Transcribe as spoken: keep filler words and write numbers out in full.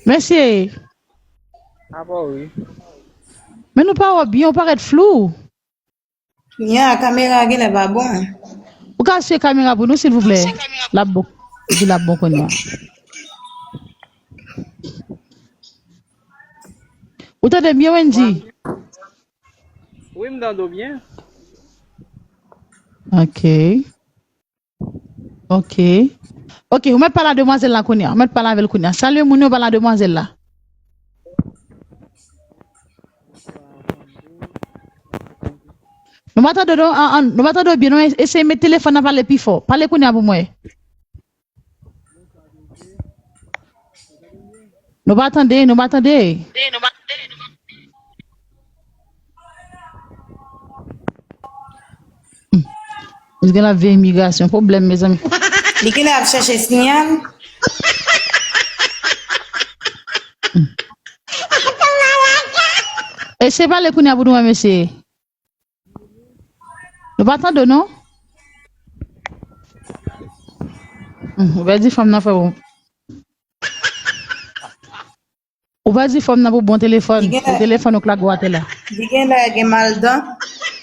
Mesye. Apa wi. Men nou pa wè byen, ou parèt flou. Nya, kamera a genlè pa bon. Ou ka eseye kamera pou nou, silvouplè? L ap bon. Epi l ap bon kounye a. Ou tande m byen, Wendy? Wi, m tande w byen. Ok. Ok. Ok, ou mèt pale a demwazèl la kounye a. Ou mèt pale avè l kounye a. Salye moun yo, pale a demwazèl la. Nou pa tande w non, an, an, nou pa tande w byen non, eseye met telefòn nan pale pi fò. Pale kounye a pou mwen. Nou pa tande, nou pa tande. Hmm. Misye gen la vye imigrasyon, pwoblèm, mezanmi. Li genlè ap chèche siyal. Hmm. Eseye pale kounye a pou nou wè, mesye. Nou pa tande w non? Hmm, ou pèdi fanm nan, frè. Ou pèdi fanm nan pou bon telefòn. Li gen Pou telefòn ou k lage w atè la. Li genlè gen mal dan.